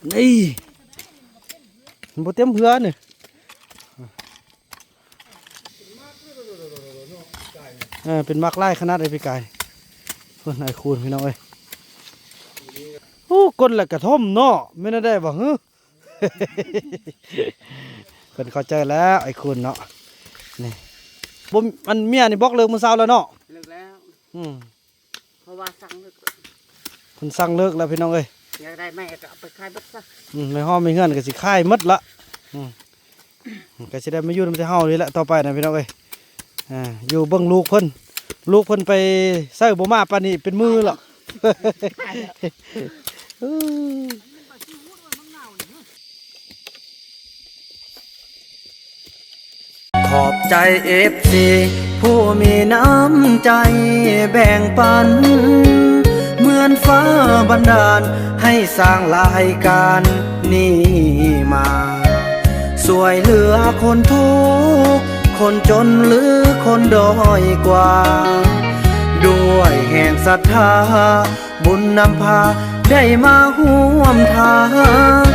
ນີ້ ມັນບໍ່ເຕັມເຮືອນີ້. ເອີ ເປັນໝາກຫຼາຍຂະໜາດໃດປີກາຍ. ພຸ້ນ ອ້າຍຄູນ ພີ່ນ້ອງເອີຍ. ໂອ້ ກົ້ນລະກະທົມເນາະ ແມ່ນແນວໃດບໍ່ຫື? ເພິ່ນເຂົ້າໃຈແລ້ວ ອ້າຍຄູນເນາະ. ນີ້ ບໍ່ ອັນເມຍນີ້ບອກເລີກມື້ເຊົ້າແລ້ວເນາະ. ເລີກແລ້ວ. ອືມ ເພາະວ່າສັ່ງເລີກ ເພິ່ນສັ່ງເລີກແລ້ວ ພີ່ນ້ອງເອີຍ. ຢາກໄດ້ໃໝ່ກໍເອົາໄປຂາຍເບິດຊະ. ອືມ ແມ່ຮອດແມ່ເຮືອນກໍຊິຂາຍໝົດລະ. ອືມ ກໍຊິໄດ້ມາຢູ່ນຳແຕ່ເຮົານີ້ແຫຼະຕໍ່ໄປນະ ພີ່ນ້ອງເອີຍ. ອ່າ ຢູ່ເບິ່ງລູກເພິ່ນ ລູກເພິ່ນໄປໃສບໍ່ມາປານນີ້ເປັນມື້ລະ. ຂອບໃຈເອັຟຊີຜູ້ມີນ້ຳໃຈແບ່ງປັນ ເໝືອນຟ້າບັນດານໃຫ້ສ້າງລາຍການນີ້ມາ ຊ່ວຍເຫຼືອຄົນທຸກ ຄົນຈົນ ຫຼື ຄົນດ້ອຍກວ່າ ດ້ວຍແຮງສັດທາ ບຸນນຳພາໄດ້ມາຮ່ວມທາງ.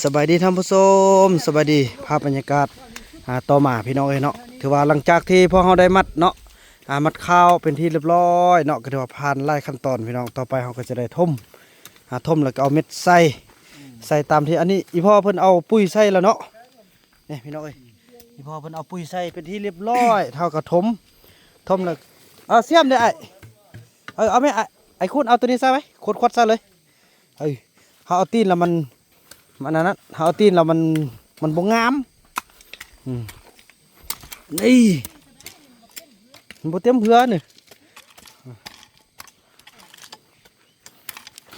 ສະບາຍດີທ່ານຜູ້ຊົມ ສະບາຍດີ. ພາບບັນຍາກາດ ອ່າ ຕໍ່ມາ ພີ່ນ້ອງເອີຍເນາະ. ຖືວ່າຫຼັງຈາກທີ່ພວກເຮົາໄດ້ມັດເນາະ ອ່າ ມັດຄາວເປັນທີ່ລຽບລ້ອຍເນາະ ກໍຖືວ່າຜ່ານຫຼາຍຂັ້ນຕອນ ພີ່ນ້ອງ. ຕໍ່ໄປເຮົາກໍຈະໄດ້ຖົມ ອ່າ ຖົມແລ້ວກໍເອົາເມັດໃສ່ ໃສ່ຕາມທີ່ ອັນນີ້ອີ່ພໍ່ເພິ່ນເອົາປຸ໋ຍໃສ່ແລ້ວເນາະ. ນີ້ພີ່ນ້ອງເອີຍ ອີ່ພໍ່ເພິ່ນເອົາປຸ໋ຍໃສ່ເປັນທີ່ລຽບລ້ອຍ ເຮົາກໍຖົມ ຖົມແລ້ວ ເອົາ ສຽມເດ້ອ້າຍ ເອີ ເອົາແມ່ ອ້າຍຄູນ ເອົາໂຕນີ້ໃສ່ໄວ້ ຂວດໆໃສ່ເລີຍ. ເອີ ເຮົາເອົາຕີນແລ້ວມັນ ມັນອັນນັ້ນ ເຮົາເອົາຕີນແລ້ວມັນ ມັນບໍ່ງາມ. ອືມ ນີ້ ມັນບໍ່ເຕັມເຮືອນີ້.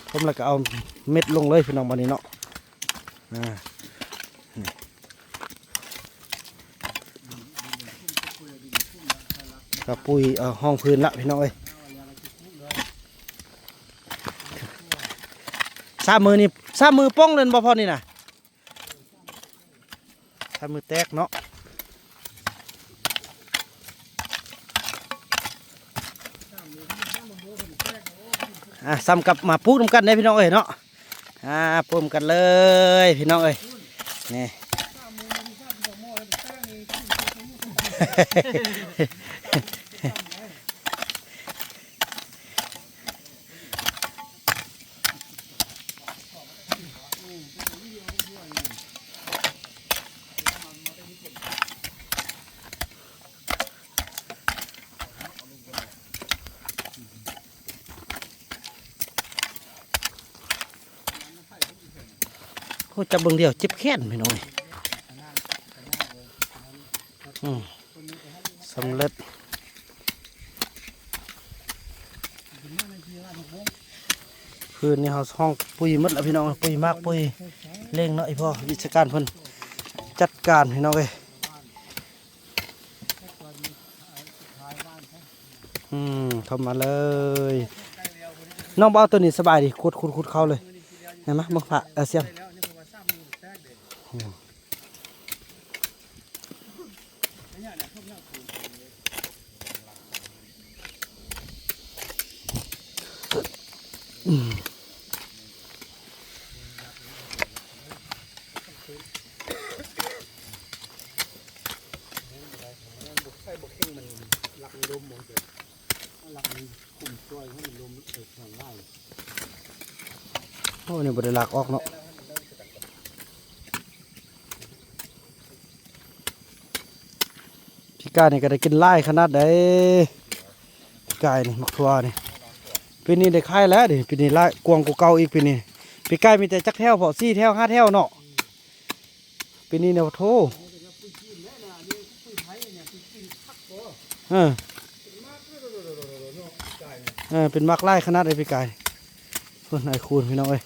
ຖົມແລ້ວກໍເອົາເມັດລົງເລີຍ ພີ່ນ້ອງ ບາດນີ້ເນາະ. ອ່າ ນີ້ ກໍປຸ໋ຍ ເອົາ ຮອງພື້ນລະ ພີ່ນ້ອງເອີຍ. ສາມມື້ນີ້ ສາມມື້ປ່ອງເລີຍບໍ່ພໍນີ້ນະ? ຖ້າມືແຕກເນາະ. ອ່າ ສ່ຳກັບມາປູກນຳກັນເດ້ພີ່ນ້ອງເອີຍເນາະ. ອ່າ ປູກນຳກັນເລີຍພີ່ນ້ອງເອີຍ ນີ້. ໂອ້ ຈັບເບິ່ງດຽວເຈັບແຂນພີ່ນ້ອງເອີຍ. ອືມ ສຳເລັດ. ຄືນນີ້ເຮົາຫ້ອງປຸ໋ຍໝົດແລ້ວພີ່ນ້ອງ ປຸ໋ຍໝາກ ປຸ໋ຍເລັ່ງເນາະ. ອີ່ພໍ່ວິຊາການເພິ່ນຈັດການພີ່ນ້ອງເອີຍ. ອືມ ເຂົ້າມາເລີຍ ນ້ອງບໍ່ເອົາໂຕນີ້ສະບາຍດີ ຂຸດ ຂຸດ ຂຸດເຂົ້າເລີຍ. ມາ ມາເບິ່ງພະ ເອີ ສຽມ. ໂອ້ ນີ້ບໍ່ໄດ້ລາກອອກເນາະ. ປີກາຍນີ້ກໍໄດ້ກິນຫຼາຍຂະໜາດໃດ. ປີກາຍນີ້ໝາກຖົ່ວນີ້ ປີນີ້ໄດ້ຂາຍແລ້ວນີ້ ປີນີ້ຫຼາຍກວ່າເກົ່າອີກປີນີ້. ປີກາຍມີແຕ່ຈັກແຖວເພາະ ສີ່ແຖວ ຫ້າແຖວເນາະ. ປີນີ້ນະ ໂທ້ ເອີ ເອີ ເປັນໝາກຫຼາຍຂະໜາດໃດປີກາຍ. ພຸ້ນ ອ້າຍຄູນ ພີ່ນ້ອງເອີຍ.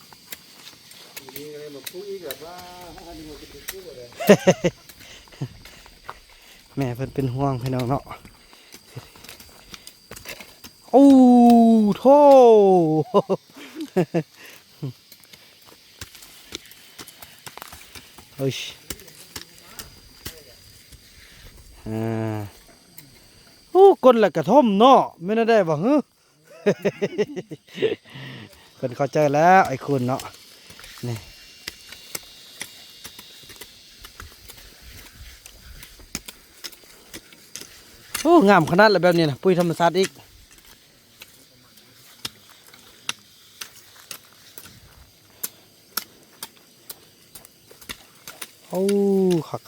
ແມ່ເພິ່ນເປັນຫ່ວງພີ່ນ້ອງເນາະ. ໂອ້ ໂທ້ ເອີຍ ອ່າ. ກົ້ນແລ້ວກະຖົມເນາະ ແມ່ນແນວໃດຫວາຫື? ເພິ່ນເຂົ້າໃຈແລ້ວໄອ້ຄຸນເນາະ ນີ້ ໂອ້ ງາມຂະໜາດລະແບບນີ້ນະ ປຸ໋ຍທຳມະຊາດອີກ. ໂອ້ ຄັກໆໆໆ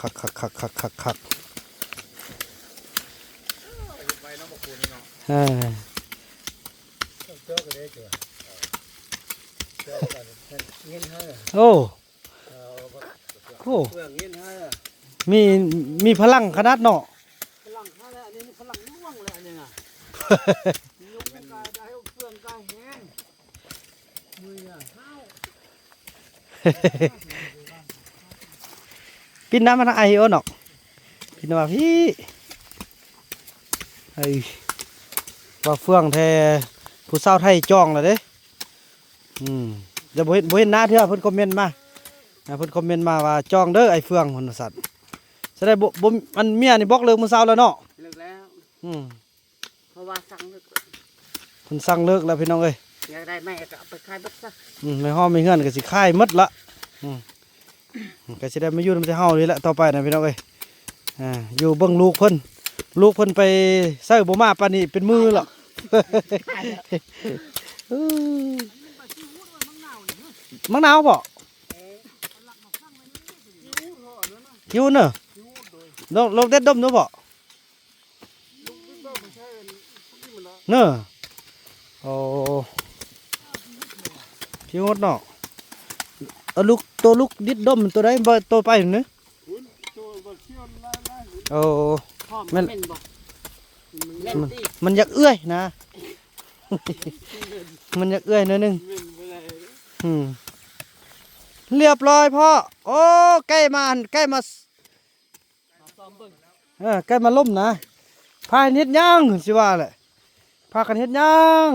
ໆໆ ເອີ ໂອ້ ໂອ້ ມີ ມີພະລັງຂະໜາດເນາະ ພະລັງຂະໜາດ ອັນນີ້ພະລັງຫຼວງແຫຼະ ອັນນີ້ນະ ຍົກກະໄດ້ ເຟືອງກະແຮງ ມື້ນະ ຫ້າວ ປິ່ນໜ້າມາທາງອ້າຍເອີເນາະ ປິ່ນມາພີ້ ເອີ ວ່າເຟືອງແທ້ ຜູ້ສາວໄທຈອງລະເດ້. ອືມ ແຕ່ບໍ່ເຫັນ ບໍ່ເຫັນໜ້າເທື່ອ ເພິ່ນຄອມເມັນມາ ອ່າ ເພິ່ນຄອມເມັນມາວ່າ ຈອງເດີອ້າຍເຟືອງ ເພິ່ນວ່າຊັ້ນ ສະແດງບໍ່ ບໍ່ ອັນເມຍນີ້ບອກເລີກມື້ເຊົ້າແລ້ວເນາະ ເລີກແລ້ວ ອືມ ເພາະວ່າສັ່ງເລີກ ເພິ່ນສັ່ງເລີກແລ້ວພີ່ນ້ອງເອີຍ ຢາກໄດ້ໃໝ່ກໍເອົາໄປຂາຍເບິດຊະ ອືມ ແມ່ຮອບແມ່ເຮືອນກໍຊິຂາຍໝົດລະ ອືມ ກໍຊິໄດ້ມາຢູ່ນຳແຕ່ເຮົານີ້ແຫຼະຕໍ່ໄປນະພີ່ນ້ອງເອີຍ ອ່າ ຢູ່ເບິ່ງລູກເພິ່ນ ລູກເພິ່ນໄປໃສບໍ່ມາປານນີ້ເປັນມື້ລະ ມັກນາວບໍ? ຫິວເນີ ລອງ ລອງເດັດດົມດູບໍ? ເນີ ໂອ້ ທີ່ຮອດເນາະ ເອົາລູກ ໂຕລູກດິດດົມໂຕໃດບໍ່ ໂຕໄປນີ້ ໂອ້ ແມ່ນ ແມ່ນບໍ່ ແມ່ນ ມັນ ຕິ ມັນຢາກເອື້ອຍນະ ມັນຢາກເອື້ອຍໜ້ອຍໜຶ່ງ ອືມ ລຽບຮ້ອຍພໍ່ ໂອ້ ໃກ້ມາ ໃກ້ມາ ເອີ ໃກ້ມາລົມນະ ພາກັນເຮັດຫຍັງ ຊິວ່າແຫຼະ ພາກັນເຮັດຫຍັງ?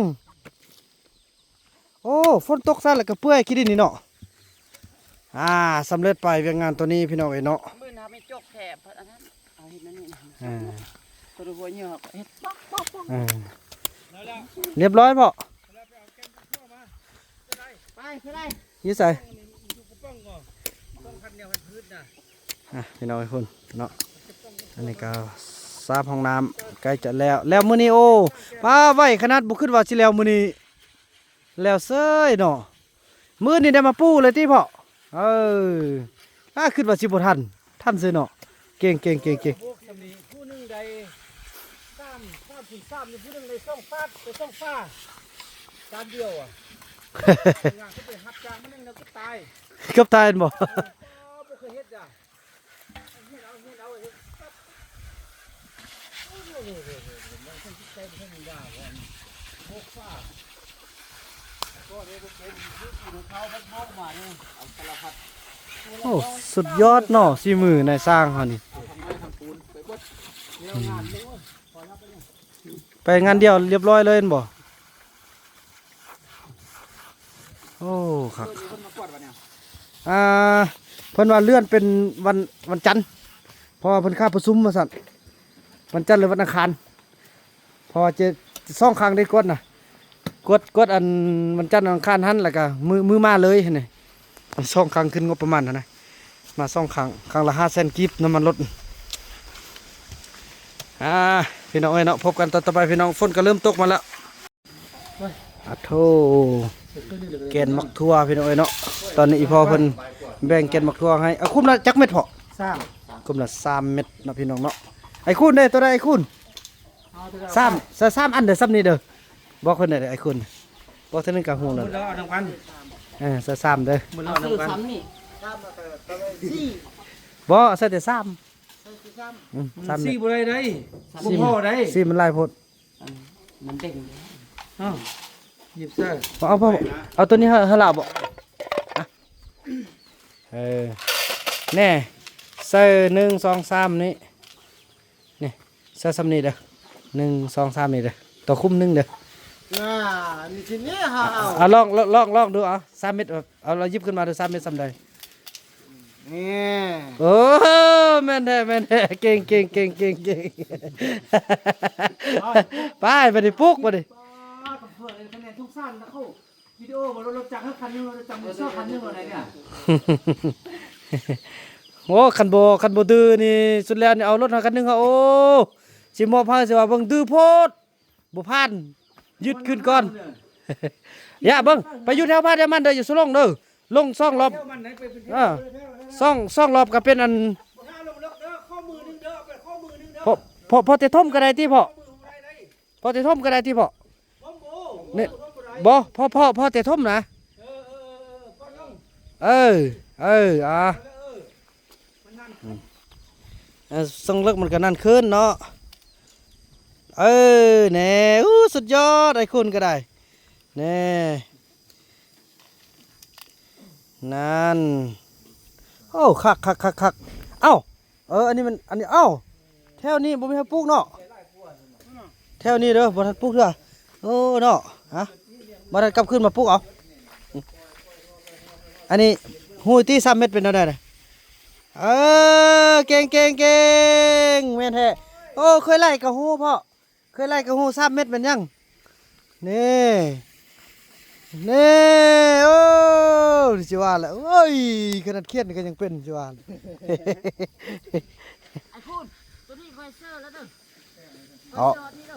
ໂອ້ ຝົນຕົກຊະ ແລ້ວກໍເປື່ອຍຂີ້ດິນນີ້ເນາະ ອ່າ ສຳເລັດໄປວຽກງານໂຕນີ້ພີ່ນ້ອງເອີຍເນາະ ມື້ໜ້າມີຈົກແຖບ ອັນນັ້ນ ເອົາເຮັດນັ້ນນີ້ ເອີ ໂຕຫົວຫຍໍກເຮັດປອກໆໆ ເອີ ລຽບຮ້ອຍພໍ່ ໄປ ໄປ ຢູ່ໃສ? ອ່ະ ພີ່ນ້ອງເອີຍ ພຸ້ນເນາະ ອັນນີ້ກໍສາບຫ້ອງນ້ຳໃກ້ຈະແລ້ວ ແລ້ວມື້ນີ້ ໂອ້ ປ້າ ໄວຂະໜາດ ບໍ່ຄິດວ່າຊິແລ້ວມື້ນີ້ ແລ້ວເສີຍເນາະ ມື້ນີ້ໄດ້ມາປູເລີຍຕິພໍ່? ເອີ ອ້າ ຄິດວ່າຊິບໍ່ທັນ ທັນເສີຍເນາະ ເກັ່ງໆໆໆ ຜູ້ໜຶ່ງໄດ້ ສາມ ສາມ ສາມ ຜູ້ໜຶ່ງໄດ້ສອງຟາດ ໄດ້ສອງຝາ ຈານດຽວອະ ງານເຂົາໄປຮັບຈ້າງມື້ໜຶ່ງແລ້ວເກືອບຕາຍ ເກືອບຕາຍແມ່ນບໍ່? ເອີ ບໍ່ເຄີຍເຮັດຈ້າ ເຮັດເອົາ ເຮັດເອົາ ເຮັດປັບ ໂອ້ໂຫ ມັນຄົນຈິດໃຈບໍ່ທຳມະດາ ບໍ່ ບໍ່ຝາ ໂອ້ ສຸດຍອດເນາະ ສີມືນາຍຊ່າງເຮົານີ້ ໄປງານດຽວລຽບຮ້ອຍເລີຍແມ່ນບໍ່? ໂອ້ ຄັກ ອ່າ ເພິ່ນວ່າເລື່ອນເປັນວັນ ວັນຈັນ ເພາະວ່າເພິ່ນຄາປະຊຸມວ່າຊັ້ນ ວັນຈັນ ຫຼື ວັນອັງຄານ ເພາະວ່າຈະສອງຄັ້ງໄດ້ກວດນະ ກວດ ກວດອັນວັນຈັນ ວັນອັງຄານຫັ້ນ ແລ້ວກະມື້ ມື້ມາເລີຍຫັ້ນນີ້ ສອງຄັ້ງຂຶ້ນງົບປະມານຫັ້ນນະ ມາສອງຄັ້ງ ຄັ້ງລະຫ້າແສນກີບ ນ້ຳມັນລົດ ອ່າ ພີ່ນ້ອງເອີຍເນາະ ພົບກັນຕອນຕໍ່ໄປພີ່ນ້ອງ ຝົນກໍເລີ່ມຕົກມາແລ້ວ ອາໂທ ແກ່ນໝາກຖົ່ວພີ່ນ້ອງເອີຍເນາະ ຕອນນີ້ອີ່ພໍ່ເພິ່ນແບ່ງແກ່ນໝາກຖົ່ວໃຫ້ ເອົາຄຸມລະຈັກເມັດພໍ່? ສາມ ຄຸມລະສາມເມັດເນາະພີ່ນ້ອງເນາະ ໄອ້ຄູນເດ້ ໂຕໃດໄອ້ຄູນ? ເອົາເດີ ສາມ ໃສ່ສາມອັນເດີ ສ່ຳນີ້ເດີ ບອກເພິ່ນແດ່ໄອ້ຄູນ ບອກເທື່ອໜຶ່ງກໍຮູ້ແລ້ວ ເອົານຳກັນ ເອີ ໃສ່ສາມເດີ ເອົານຳກັນ ບໍ່ ໃສ່ແຕ່ສາມ ໃສ່ແຕ່ສາມ ອືມ ສາມ ສີ່ບໍ່ໄດ້ໃດ ບໍ່ພໍໃດ ສີ່ມັນຫຼາຍໂພດ ມັນເດັ່ງ ເອົາ ຍິບໃສ່ ເອົາ ເອົາ ເອົາໂຕນີ້ໃຫ້ ໃຫ້ລາວບໍ? ເອີ ແນ່ ໃສ່ ໜຶ່ງ ສອງ ສາມ ນີ້ ນີ້ ໃສ່ສ່ຳນີ້ເດີ ໜຶ່ງ ສອງ ສາມ ນີ້ເດີ ຕໍ່ຄຸມໜຶ່ງເດີ ອ່າ ນີ້ ທີນີ້ເຮົາເອົາ ອ່າ ລອງ ລອງ ລອງ ລອງດູ ເອົາ ສາມເມັດ ເອົາ ລອງຫຍິບຂຶ້ນມາດູ ສາມເມັດສ່ຳໃດ? ນີ້ ໂອ້ ແມ່ນແທ້ ແມ່ນແທ້ ເກັ່ງໆໆໆໆ ໄປ ບາດນີ້ປຸກ ບາດນີ້ ປ້າ ກຳເພື່ອນ ຄະແນນສົງສານນະ ໂອ້ ວິດີໂອບໍ່ ລົດຈັກເຮົາຄັນໜຶ່ງ ລົດຈັກມືສອງຄັນໜຶ່ງ ໂລດໃດນີ້ ໂອ້ ຄັນບໍ່ ຄັນບໍ່ດື້ນີ້ ສຸດແລ້ວນີ້ ເອົາລົດເຮົາຄັນໜຶ່ງ ໂອ້ ຊິມອບໃຫ້ ຊິວ່າເບິ່ງດື້ໂພດ ບໍ່ຜ່ານ ຍຶດຄືນກ່ອນ ຢ່າເບິ່ງ ໄປຢູ່ແຖວບ້ານແຖວມັນເດີ ຢ່າສູ່ລົງເດີ ລົງສອງລອບ ເອີ ສອງ ສອງລອບກໍເປັນອັນ ພໍ ພໍ ພໍແຕ່ຖົມກໍໄດ້ຕິພໍ່ ພໍແຕ່ຖົມກໍໄດ້ຕິພໍ່ ນີ້ ບໍ່ ພໍ ພໍ ພໍແຕ່ຖົມນະ ເອີ ເອີ ເອີ ອາ ເອີ ເອີ ເອີ ມັນນັ້ນ ອືມ ເອີ ຊ່ອງເລິກມັນກໍນັ້ນຂຶ້ນເນາະ ເອີ ແນ່ ອູ້ ສຸດຍອດ ໄອ້ຄຸນກໍໄດ້ ແນ່ ນັ້ນ ໂອ້ ຄັກໆໆໆ ເອົ້າ ເອີ ອັນນີ້ມັນ ອັນນີ້ ເອົ້າ ແຖວນີ້ບໍ່ມີໃຜປູກເນາະ ແຖວນີ້ເດີ ບໍ່ທັນປູກເທື່ອ ເອີ ເນາະ ຮະ ບໍ່ທັນກັບຄືນມາປູກເອົາ ອັນນີ້ຮູ້ຕິ ສາມເມັດເປັນແນວໃດນະ ເອີ ເກັ່ງໆໆ ແມ່ນແທ້ ໂອ້ ເຄີຍໄລ່ກໍຮູ້ພໍ່ ເຄີຍໄລ່ກໍຮູ້ ສາມເມັດແມ່ນຫຍັງ ນີ້ ນີ້ ໂອ້ ຊິວ່າແຫຼະ ໂອ້ຍ ຂະໜາດຂຽນກໍຍັງເປັນ ຊິວ່າ ໄອ້ຄູນ ໂຕນີ້ຂ້ອຍເຊີແລ້ວເດີ ເອົາ ຂ້ອຍເຊີນີ້ເດີ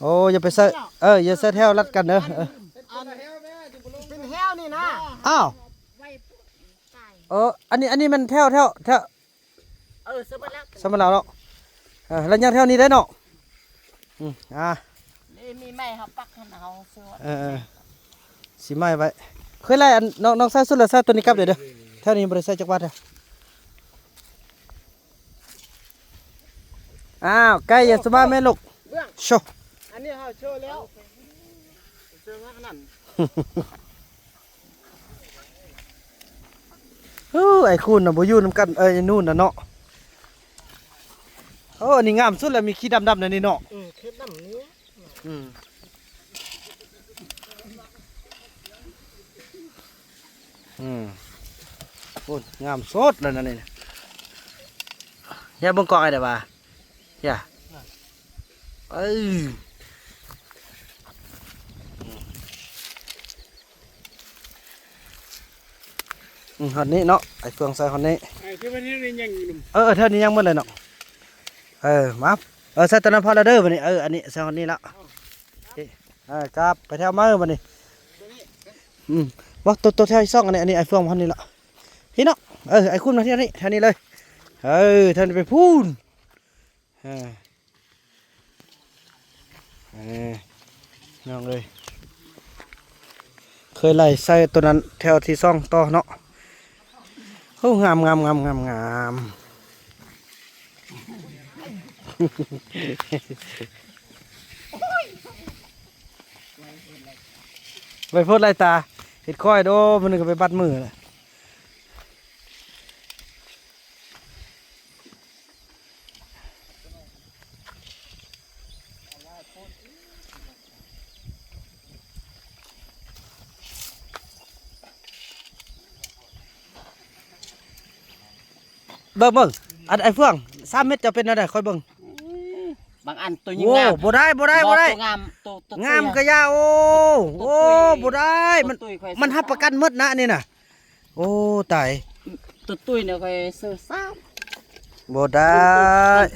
ໂອ້ ຢ່າໄປເຊີ ເອີ ຢ່າເຊີແຖວລັດກັນເດີ ເອີ ອັນ ເປັນແຖວນີ້ນະ ອ້າວ ເອີ ອັນນີ້ ອັນນີ້ແມ່ນແຖວ ແຖວ ແຖວ ເອີ ເຊີໝົດແລ້ວ ເຊີໝົດແລ້ວເນາະ ເອີ ແລ້ວຍັງແຖວນີ້ໄດ້ເນາະ ອືມ ອ່າ ນີ້ມີໄມ້ເຮົາປັກຫັ້ນ ເຮົາເຊີ ເອີ ເອີ ຊິໄມ້ໄວ້ ເຄີຍໄລ່ອັນ ນ້ອງ ນ້ອງໃສ່ສຸດແລ້ວໃສ່ຕົວນີ້ກັບເດີ ເດີ ແຖວນີ້ບໍ່ໄດ້ໃສ່ຈັກບາດເດີ ອ້າວ ໄກ່ ຢ່າສະບາຍແມ່ລູກ ເບື້ອງ ໂຊ ອັນນີ້ເຮົາໂຊແລ້ວ ເຊີມາຂະໜາດ ໂອ້ ໄອ້ຄູນນະບໍ່ຢູ່ນຳກັນ ເອີ ໄອ້ນູນນະເນາະ ໂອ້ ອັນນີ້ງາມສຸດແລ້ວ ມີຂີ້ດຳໆ ໃນນີ້ເນາະ ເອີ ເຂດດຳນີ້ ອືມ ອືມ ໂອ້ ງາມສຸດແລ້ວນະນີ້ ຢ່າເບິ່ງກ້ອງໄອ້ໄດ້ວ່າ ຢ່າ ເອີ ອືມ ຮອດນີ້ເນາະ ໄອ້ເຟືອງໃສ່ຮອດນີ້ ເອີ ແຖວນີ້ຍັງຢູ່ ເອີ ແຖວນີ້ຍັງໝົດເລີຍເນາະ ເອີ ມາ ເອີ ໃສ່ຕົວນັ້ນພໍແລ້ວເດີ ບາດນີ້ ເອີ ອັນນີ້ໃສ່ຮອດນີ້ລະ ເອີ ຈັບໄປແຖວໃໝ່ບາດນີ້ ອືມ ບໍ່ ຕົວ ຕົວແຖວທີສອງ ອັນນີ້ ອັນນີ້ໄອ້ເຟືອງຮອດນີ້ລະ ພີ້ເນາະ ເອີ ໄອ້ຄຸນມາທີ່ນີ້ ແຖວນີ້ເລີຍ ເອີ ແຖວນີ້ໄປພຸ້ນ ເອີ ເອີ ນ້ອງເອີຍ ເຄີຍໄລ່ໃສ່ຕົວນັ້ນແຖວທີສອງຕໍ່ເນາະ ໂອ້ ງາມໆໆໆ ໄວໂພດໄວຕາ ເຮັດຂ້ອຍໂດ ມື້ໜຶ່ງກໍໄປບັດມືແຫຼະ. ເບິ່ງ ເບິ່ງ ອັນ ໄອ້ເຟືອງ ສາມເມັດເຈົ້າເປັນແນວໃດ ຂ້ອຍເບິ່ງ ບາງອັນໂຕຍິ່ງງາມ ໂອ້ ບໍ່ໄດ້ ບໍ່ໄດ້ ບໍ່ໄດ້ ໂຕງາມ ໂຕ ໂຕຕຸ້ຍ ງາມກະຢ່າ ໂອ້ ໂຕຕຸ້ຍ ໂອ້ ບໍ່ໄດ້ ມັນ ໂຕຕຸ້ຍຂ້ອຍ ມັນຮັບປະກັນໝົດນະ ອັນນີ້ນະ ໂອ້ ຕາຍ ໂຕຕຸ້ຍນີ້ຂ້ອຍຊື້ສາມ ບໍ່ໄດ້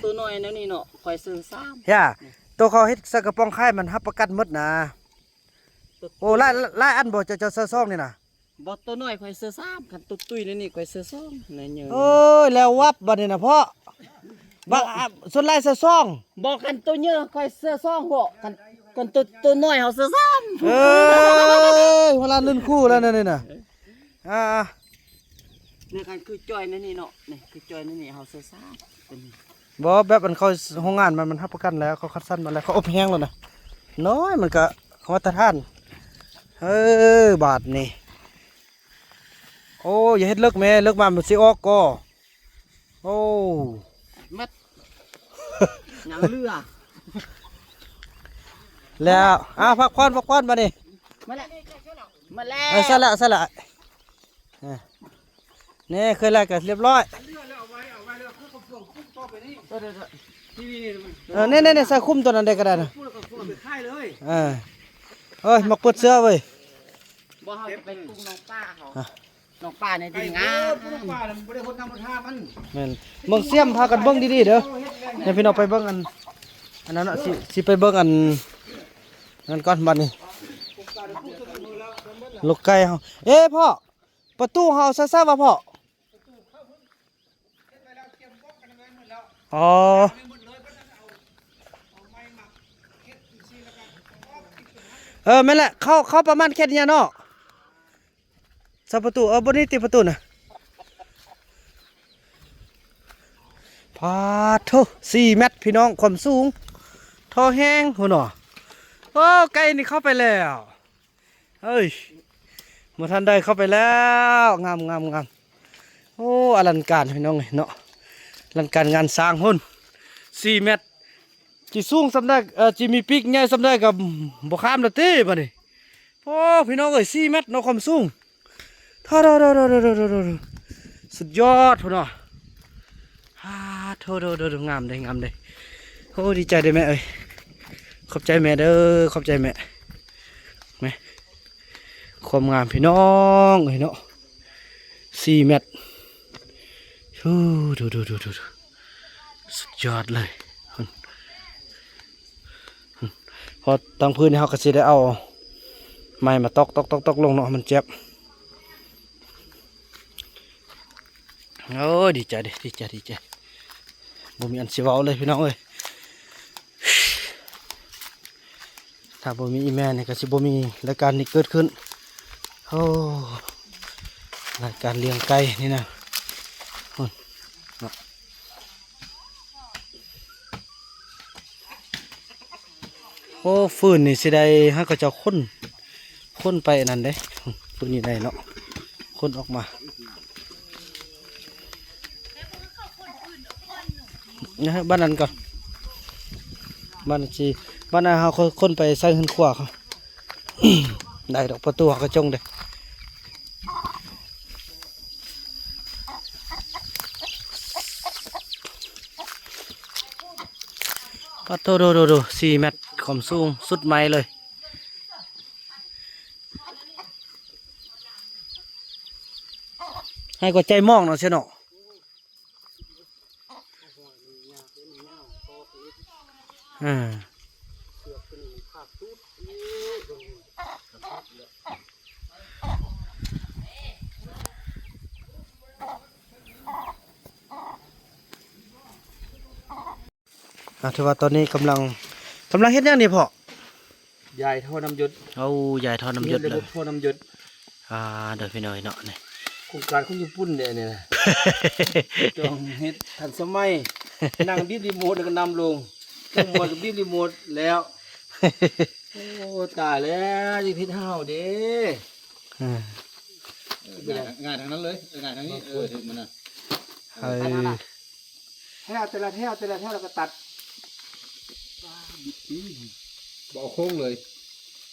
ໂຕນ້ອຍແນວນີ້ເນາະ ຂ້ອຍຊື້ສາມ ຢ່າ ໂຕເຂົາເຮັດໃສ່ກະປ໋ອງຂາຍ ມັນຮັບປະກັນໝົດນະ ໂຕ ໂອ້ ຫຼາຍ ຫຼາຍອັນບໍ່ ເຈົ້າ ເຈົ້າຊື້ສອງນີ້ນະ ບໍ່ ໂຕນ້ອຍຂ້ອຍຊື້ສາມ ຄັນໂຕຕຸ້ຍແນວນີ້ຂ້ອຍຊື້ສອງ ແນວໃຫຍ່ ໂອ້ຍ ແລ້ວວັບບາດນີ້ນະເພາະ ບາງອັນສ່ວນຫຼາຍຊື້ສອງ ບໍ່ ຄັນໂຕໃຫຍ່ຂ້ອຍຊື້ສອງ ບໍ່ ຄັນ ຄັນໂຕ ໂຕນ້ອຍເຮົາຊື້ສາມ ເອີຍ ຫົວລະລຸ້ນຄູ່ແລ້ວນະນີ້ນະ ອ່າ ນີ້ຄັນຄືຈ່ອຍແນວນີ້ເນາະ ນີ້ຄືຈ່ອຍແນວນີ້ເຮົາຊື້ສາມ ຕົວນີ້ ບໍ່ ແບບອັນເຂົາໂຮງງານມັນ ມັນຮັບປະກັນແລ້ວ ເຂົາຄັດສັນມາແລ້ວ ເຂົາອົບແຫ້ງແລ້ວນະ ນ້ອຍມັນກະມາດຕະຖານ ເອີ ບາດນີ້ ໂອ້ ຢ່າເຮັດເລິກແມ້ ເລິກມາມັນຊິອອກກໍ ໂອ້ ເມັດ ຍັງເຫຼືອ ແລ້ວ ອ່າ ພັກຜ່ອນ ພັກຜ່ອນບາດນີ້ ມາແລ້ວ ມາແລ້ວ ເອີ ຊັ້ນລະ ຊັ້ນລະ ເອີ. ນີ້ເຄີຍແລ້ວກໍລຽບຮ້ອຍ. ເອີ ນີ້ໆໆ ໃສ່ຄຸ້ມຕົວນັ້ນໄດ້ກໍໄດ້ນະ. ເອີ ເອີຍ ມັກເປີດເສື້ອເວີຍ. ບໍ່ ເຮົາຈະໄປປຸງນ້ອງປາເຮົາ ນ້ອງປານີ້ດີງາມ. ແມ່ນ ເບິ່ງ ສຽມພາກັນເບິ່ງດີໆເດີ. ໃຫ້ພີ່ນ້ອງໄປເບິ່ງອັນ ອັນນັ້ນເນາະ ຊິ ຊິໄປເບິ່ງອັນນັ້ນກ່ອນບັດນີ້. ລູກໄກ່ເຮົາ ເອີ ພໍ່ ປະຕູເຮົາໃສ່ໆວ່າພໍ່. ອໍ ເອີ ແມ່ນແຫຼະ ເຂົ້າ ເຂົ້າປະມານແຄ່ນີ້ເນາະ ສາມປະຕູ. ເອີ ບໍ່ນີ້ຕິປະຕູນະ. ປາດໂທ້ ສີ່ແມັດພີ່ນ້ອງ ຄວາມສູງ ທໍ່ແຮງພຸ້ນເນາະ. ໂອ້ ໄກ່ນີ້ເຂົ້າໄປແລ້ວ. ເອີຍ ບໍ່ທັນໄດ້ເຂົ້າໄປແລ້ວ. ງາມໆໆ. ໂອ້ ອະລັງການພີ່ນ້ອງເອີຍເນາະ ອະລັງການງານສ້າງພຸ້ນ ສີ່ແມັດ. ຊິສູງສ່ຳໃດ ເອີ ຊິມີປີກໃຫຍ່ສ່ຳໃດກໍບໍ່ຂ້າມແລ້ວຕິບັດນີ້. ໂອ້ ພີ່ນ້ອງເອີຍ ສີ່ແມັດເນາະ ຄວາມສູງ. ໂທ້ ສຸດຍອດພຸ້ນເນາະ. ອາ ໂທ້ ງາມເດ້ ງາມເດ້. ໂອ້ ດີໃຈເດ້ແມ່ເອີຍ ຂອບໃຈແມ່ເດີ ຂອບໃຈແມ່. ແມ່ ຄວາມງາມພີ່ນ້ອງເອີຍເນາະ ສີ່ແມັດ. ໂອ້ ດູໆໆໆ ສຸດຍອດເລີຍ. ເພາະທາງພື້ນນີ້ເຮົາກໍຊິໄດ້ເອົາໄມ້ມາຕອກໆໆລົງເນາະ ໃຫ້ມັນແຈບ. ໂອ້ຍ ດີໃຈເດ້ ດີໃຈ ດີໃຈ ບໍ່ມີອັນຊິເວົ້າເລີຍພີ່ນ້ອງເອີຍ. ຖ້າບໍ່ມີອີ່ແມ່ນີ້ກໍຊິບໍ່ມີລາຍການນີ້ເກີດຂຶ້ນ. ໂອ້ ລາຍການລ້ຽງໄກ່ນີ້ນະ. ໂອ້ ຟືນນີ້ຊິໄດ້ໃຫ້ເຂົາເຈົ້າຂົນ ຂົນໄປອັນນັ້ນເດ້ ຟືນນີ້ໄດ້ເນາະ ຂົນອອກມາ. ນະ ບ້ານນັ້ນກ່ອນ ບ້ານນັ້ນຊິ ບ້ານນັ້ນເຮົາ ຄົນໄປໃສ່ເຮືອນຄົວເຂົາ ໄດ້ດອກ ປະຕູເຮົາກະຈົງເດ້. ປະໂທ້ ໂດໆໆ ສີ່ແມັດຄວາມສູງ ສຸດໄໝເລີຍ. ໃຫ້ກວ່າໃຈມອງເນາະ ເຊຍເນາະ. ອ່າ ອ່າ ຖືວ່າຕອນນີ້ກຳລັງ ກຳລັງເຮັດຫຍັງນີ້ພໍ່? ຢາຍທໍ່ນ້ຳຢົດ. ໂອ້ ຢາຍທໍ່ນ້ຳຢົດເລີຍ ລະບົບທໍ່ນ້ຳຢົດ. ອ່າ ໂດຍ ພີ່ນ້ອງເນາະ ນີ້ໂຄງການຂອງຍີ່ປຸ່ນເດ້ ອັນນີ້ນະ ຕ້ອງເຮັດທັນສະໄໝ ນັ່ງບີບຣີໂມດແລ້ວກໍນຳລົງ ເຄື່ອງໝູນກໍບີບຣີໂມດແລ້ວ. ໂອ້ ຕາຍແລ້ວ ຊິຜິດເຮົາເດ້. ອ່າ ງ່າຍທາງນັ້ນເລີຍ ງ່າຍທາງນີ້ ເອີ ເອີ ຖືກມັນນະ ເອີ. ແຖວແຕ່ລະແຖວ ແຕ່ລະແຖວ ແລ້ວກໍຕັດ ບິດຕີ ບໍ່ເອົາໂຄ້ງເລີຍ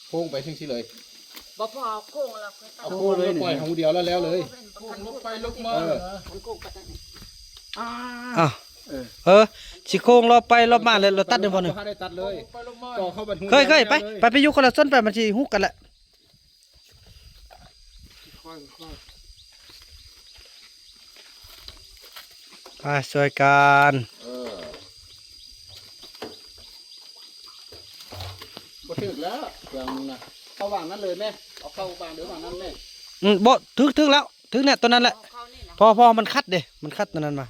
ໂຄ້ງໄປຈັ່ງຊີ້ເລີຍ. ບໍ່ພໍເອົາໂຄ້ງແລ້ວ ເອົາໂຄ້ງແລ້ວປ່ອຍຫາງດຽວແລ້ວ ແລ້ວເລີຍ. ໂຄ້ງລົງໄປລົງມາ ເອີ ມັນໂຄ້ງໄປທາງນີ້. ອ້າວ ເອີ ຊິໂຄ້ງລອບໄປລອບມາແລ້ວ ລະຕັດເດ້ບໍ່ນີ້? ບໍ່ໄດ້ຕັດເລີຍ ຕໍ່ເຂົ້າໄປຫາງດຽວ. ເຄີຍໆ ໄປ ໄປ ໄປຢູ່ຄົນລະສ່ວນໄປ ມັນຊິຮຸກກັນແຫຼະ. ຄ່ອຍໆ ໄປຊ່ວຍກັນ. ເອີ ບໍ່ຖືກແລ້ວ ເຄື່ອງນະ ເຂົ້າວາງນັ້ນເລີຍແມ່ ເອົາເຂົ້າວາງເດີ ວາງນັ້ນແມ່. ອືມ ບໍ່ ຖືກ ຖືກແລ້ວ ຖືກແຫຼະ ຕົວນັ້ນແຫຼະ. ພໍ ພໍ ມັນຂັດເດ້ ມັນຂັດຕົວນັ້ນມາ.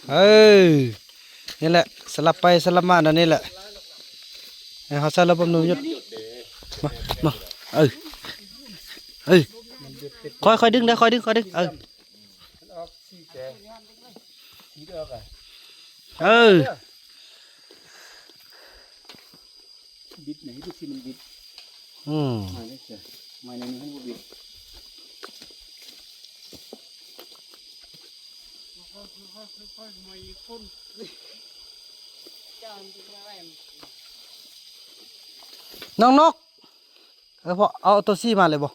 ເອີ ນີ້ແຫຼະ ສະຫຼັບໄປສະຫຼັບມາ ແນວນີ້ແຫຼະ ໃຫ້ເຮົາໃສ່ລະບົບນ້ຳຢົດ. ມາ ມາ ເອີ ເອີ ຄ່ອຍໆ ດຶງເດີ ຄ່ອຍດຶງ ຄ່ອຍດຶງ ເອີ. ເອີ ບິດນີ້ ເຮັດຈັ່ງຊີ້ມັນບິດ. ອືມ ມານີ້ຈ້ະ ມາແນວນີ້ມັນບໍ່ບິດ. ນ້ອງນົກ ເອີ ພໍ່ ເອົາໂຕຊີ້ມາເລີຍບໍ່?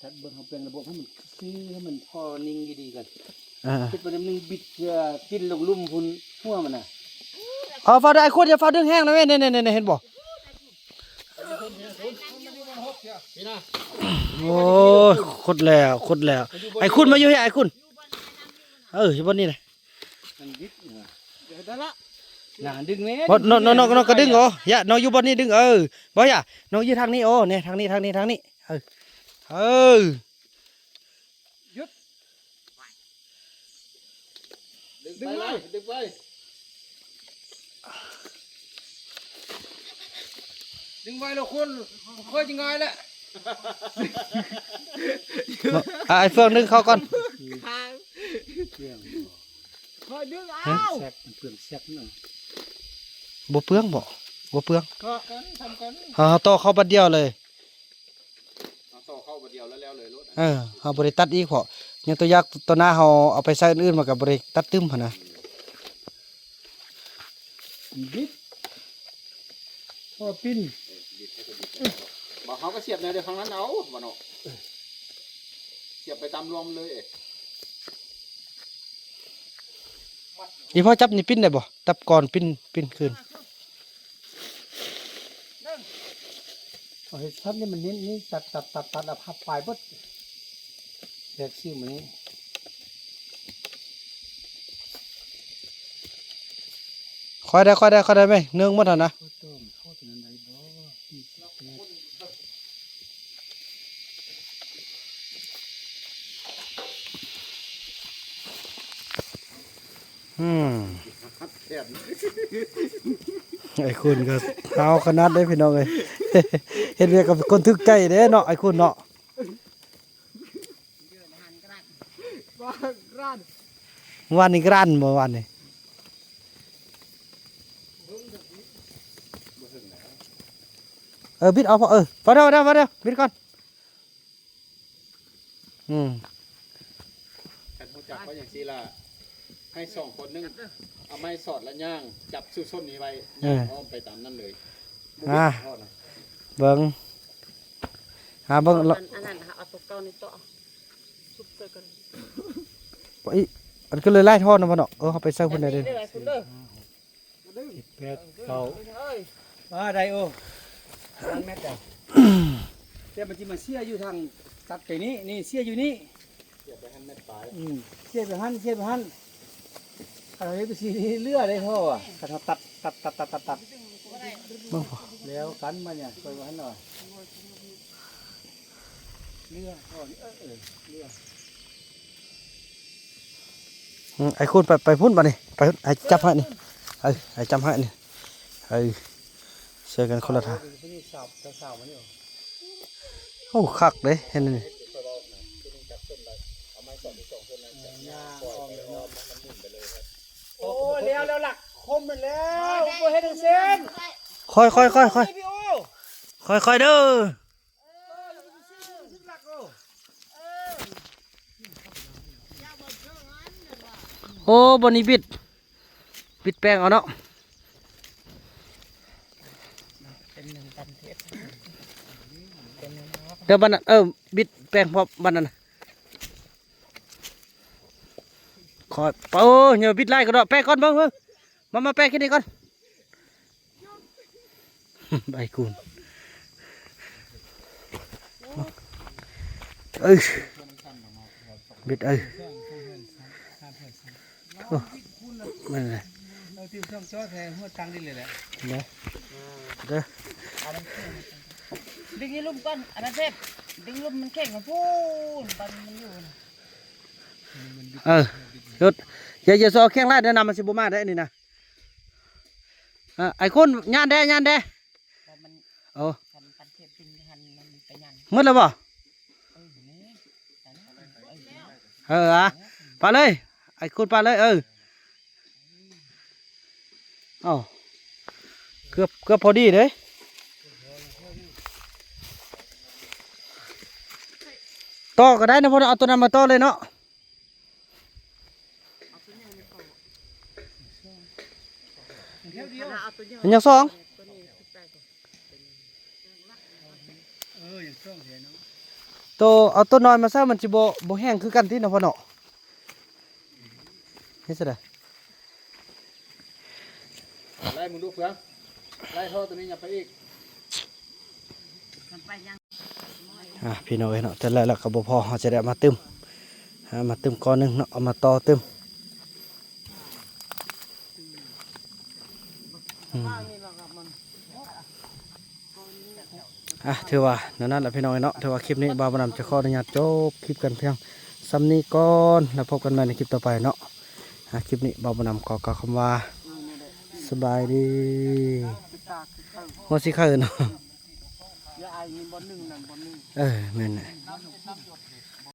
ຈັດເບິ່ງ ເຮົາແປງລະບົບໃຫ້ມັນຊື່ ໃຫ້ມັນພໍນິ້ງດີໆກ່ອນ. ເອີ ເຮັດໄປນຳໜຶ່ງບິດ ເພື່ອປິ່ນລົງລຸ່ມພຸ້ນ ຫົວມັນນະ. ເອົາ ຟ້າວດຶງ ອ້າຍຂວັນ ຢ່າຟ້າວດຶງແຮງນະເວີຍ. ນີ້ໆໆ ເຫັນບໍ່? ໂອ້ຍ ຂຸດແລ້ວ ຂຸດແລ້ວ. ອ້າຍຂວັນ ມາຢູ່ພີ້ ອ້າຍຂວັນ. ເອີ ຢູ່ບ່ອນນີ້ນະ ມັນບິດນະ. ໄດ້ລະ ນະ ດຶງແມ່. ນ້ອງ ນ້ອງ ນ້ອງ ນ້ອງກໍດຶງ. ໂອ້ ຢ່າ ນ້ອງຢູ່ບ່ອນນີ້ດຶງ. ເອີ ບໍ່ ຢ່າ ນ້ອງຢູ່ທາງນີ້. ໂອ້ ນີ້ ທາງນີ້ ທາງນີ້ ທາງນີ້. ເອີ ເອີ ຢຸດ ດຶງໄປ ດຶງໄປ ດຶງໄວ້ລະຄົນ ຄ່ອຍຊິງ່າຍແຫຼະ. ເນາະ ອ່າ ອ້າຍເຟືອງດຶງເຂົ້າກ່ອນ. ຄ່ອຍດຶງເອົາ. ແຊັກ ມັນເປືອງແຊັກເນາະ. ບໍ່ເປືອງບໍ? ບໍ່ເປືອງ. ເທົ່າກັນ ເທົ່າກັນ. ເຮົາ ເຮົາຕໍ່ເຂົ້າບັດດຽວເລີຍ. ເຮົາຕໍ່ເຂົ້າບາດດຽວແລ້ວ ແລ້ວເລີຍໂລດ. ເອີ ເຮົາບໍ່ໄດ້ຕັດອີກເພາະ ຍົກຕົວຢ່າງ ຕໍ່ໜ້າເຮົາເອົາໄປໃຊ້ອື່ນໆ ມັນກໍບໍ່ໄດ້ຕັດຕື່ມຫັ້ນນະ. ບິດ ພໍປິ່ນ. ເອີ ບິດໃຫ້ເພິ່ນບິດ. ບໍ່ ເຮົາກໍສຽບແນວດຽວທາງນັ້ນເອົາ ບໍ່ເນາະ. ສຽບໄປຕາມລວມເລີຍ. ອີ່ພໍ່ຈັບນີ້ປິ່ນໄດ້ບໍ່? ຈັບກ່ອນປິ່ນ ປິ່ນຄືນ. ເອົາເຮັດສັດນີ້ມັນເນັ້ນນີ້ ຕັດ ຕັດ ຕັດ ຕັດ ແລ້ວພັບປາຍເບິດ. ແທກຊິມານີ້ ຄ່ອຍໄດ້ ຄ່ອຍໄດ້ ຄ່ອຍໄດ້ແມ່ ເນີ່ງໝົດຫັ້ນນະ. ໂອ້ ໂຕມັນເຂົ້າຕົວນັ້ນໄດ້ບໍ່? ອືມ ອ້າຍຄຸນກໍຫ້າວຂະໜາດເດ້ພີ່ນ້ອງເອີຍ. ເຮັດວຽກກັບຄົນຖືກໃຈເດ້ເນາະ ອ້າຍຄຸນເນາະ. ວານນີ້ກຣານ ເມື່ອວານນີ້. ເອີ ບິດເອົາ ເອີ ພໍແລ້ວ ພໍແລ້ວ ພໍແລ້ວ ບິດກ່ອນ. ອືມ ຄັນຮູ້ຈັກວ່າຈັ່ງຊີ້ລະ ໃຫ້ສອງຄົນໜຶ່ງເອົາໄມ້ສອດລະຍ່າງຈັບສູ່ສົ້ນນີ້ໄວ້ ເອີ ຍ່າງອ້ອມໄປຕາມນັ້ນເລີຍ. ອ່າ ເບິ່ງ ຫາເບິ່ງ ອັນ ອັນນັ້ນ ເອົາຕົວເກົ່ານີ້ຕໍ່ ຊຸບໃສ່ກັນ. ອີ ອັນກໍເລີຍຫຼາຍທ່ອນນະບໍ່ເນາະ. ເອີ ເຮົາໄປໃສ່ພຸ້ນໄດ້ເດ້. ເດີ ເດີ ເຈັດ ແປດ ເກົ້າ ມາໄດ້ໂອ ພັນແມັດ. ແຕ່ມັນຊິມາເສຍຢູ່ທາງຕັດໄປນີ້ ນີ້ເສຍຢູ່ນີ້ ເສຍໄປຫັ້ນແມັດປາຍ. ອືມ ເສຍໄປຫັ້ນ ເສຍໄປຫັ້ນ. ຄັນເຮົາເຮັດໄປຊີ້ນີ້ເຫຼືອໄດ້ທໍ່ອະ ຄັນເຮົາຕັດ ຕັດ ຕັດ ຕັດ ຕັດ ຕັດ ເບິ່ງພໍ ແລ້ວກັນມາຫຍັງ ຂ້ອຍວ່າຫັ້ນເນາະ. ເຫຼືອ ເອີ ເຫຼືອ. ອືມ ອ້າຍຄູນໄປ ໄປພຸ້ນບາດນີ້ ໄປພຸ້ນ ອ້າຍຈັບໃຫ້ນີ້ ເອີ ອ້າຍຈັບໃຫ້ນີ້ ເອີ ຊ່ວຍກັນຄົນລະທາງ. ໂອ້ ຄັກເດ້ ເຫັນນີ້ ໂອ້ ແລ້ວ ແລ້ວຫຼັກຄົມແລ້ວ ບໍ່ເຮັດຈັ່ງຊັ້ນ. ຄ່ອຍໆໆໆ ຄ່ອຍໆເດີ. ໂອ້ ບ່ອນນີ້ບິດ ບິດແປງເອົາເນາະ. ເດີ ບັດນັ້ນ ເອີ ບິດແປງພ້ອມບັດນັ້ນ. ຄ່ອຍ ໂອ້ ຢ່າບິດຫຼາຍກໍດອກ ແປງກ່ອນ ເບິ່ງ ເບິ່ງ ມາ ມາແປງແຄ່ນີ້ກ່ອນ. ອ້າຍຄູນ ເອີ ບິດ ເອີ ໂອ້ ແມ່ນແຫຼະ ເອີ ຕິວຊ່ອງຈອດແທ້ຫົວຕັງດິນເລີຍແຫຼະເນາະ. ເດີ ດຶງໃຫ້ລຸ່ມກ່ອນ ອັນນັ້ນເສບ ດຶງລຸ່ມມັນແຂງພຸ້ນ ຕອນມັນຢູ່ນະ. ເອີ ຢຸດ ຢ່າ ຢ່າຊອກແຂງຫຼາຍເດີ ນ້ຳມັນຊິບໍ່ມາໄດ້ນີ້ນະ. ເອີ ອ້າຍຄູນ ຍ່ານແດ່ ຍ່ານແດ່. ໂອ້ ໝົດແລ້ວບໍ່? ເອີ ອະ ປາເລີຍ ອ້າຍຄູນ ປາເລີຍ ເອີ. ເອົ້າ ເກືອບ ເກືອບພໍດີເດ້. ຕໍ່ກໍໄດ້ນະ ພໍເອົາຕົວນັ້ນມາຕໍ່ເລີຍເນາະ. ມັນຍັງສອງ ເອີ ຍັງສອງແທ້ເນາະ ໂຕເອົາໂຕນ້ອຍມາໃສ່ ມັນຊິບໍ່ ບໍ່ແຫ້ງຄືກັນຕິເນາະພໍ່ເນາະ ເຮັດຈັ່ງໃດ? ໄລ່ມຶງດູເຟືອງ ໄລ່ທໍ່ໂຕນີ້ຫຍັບໄປອີກ. ອ່າ ພີ່ນ້ອງເອີຍເນາະ ແຕ່ແລ້ວກໍບໍ່ພໍ ເຮົາຈະໄດ້ເອົາມາຕື່ມ ເອົາມາຕື່ມກ້ອນໜຶ່ງເນາະ ເອົາມາຕໍ່ຕື່ມ ອືມ ອ່າ ຖືວ່າແນວນັ້ນລະພີ່ນ້ອງເອີຍເນາະ ຖືວ່າຄລິບນີ້ບ່າວບຸນນຳຈະຂໍອະນຸຍາດຈົບຄລິບກັນພຽງສ່ຳນີ້ກ່ອນ ແລ້ວພົບກັນໃໝ່ໃນຄລິບຕໍ່ໄປເນາະ ອ່າ ຄລິບນີ້ບ່າວບຸນນຳຂໍກ່າວຄຳວ່າ ສະບາຍດີ ຫົວຊິໄຂ້ເນາະ ເອີ ແມ່ນແຫຼະ.